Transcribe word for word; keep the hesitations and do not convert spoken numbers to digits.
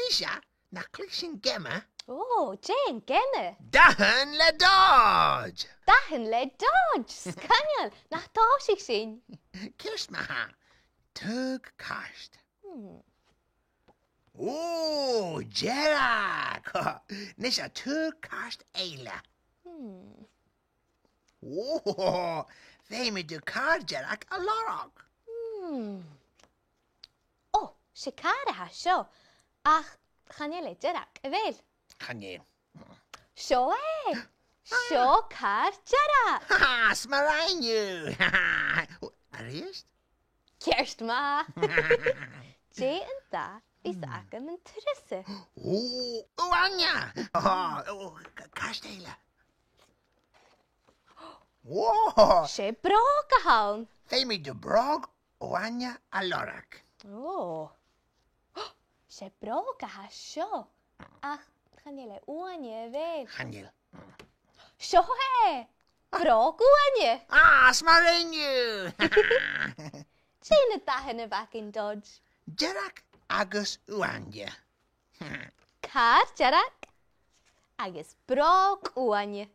Nise, nach cluich sinn geama? Ò, dè an geama? Dathan le Dodge! Dathan le Dodge! Sgoinneil, nach tòisich sinn? Ceart ma-thà. Tog cairt. Hmm. Ò, dearg! Nise, tog cairt eile. Hmm. Ò, feumaidh tu càr dearg a lorg. Hmm. Ò, 's e càr a tha seo, ach chan eil e dearg, a bheil? Chan eil. Seo e! Seo càr dearg! Ha, ha, 's math a rinn thu! A-rithist? Ceart ma-thà. Dè an dath a th' agam an turas? Ò, uaine! Ò, ò, c-, cairt eile. Ò! 'S e bròg a th' ann. Feumaidh tu bròg uaine a lorg. Ò. 'S e bròg a tha seo. Ach chan eil e uaine, a bheil? Chan eil. Seo e! Bròg uaine! Ah, 's math a rinn thu! Dè na dathan a bh' againn, Dodge? Dearg agus uaine. Càr dearg agus bròg uaine.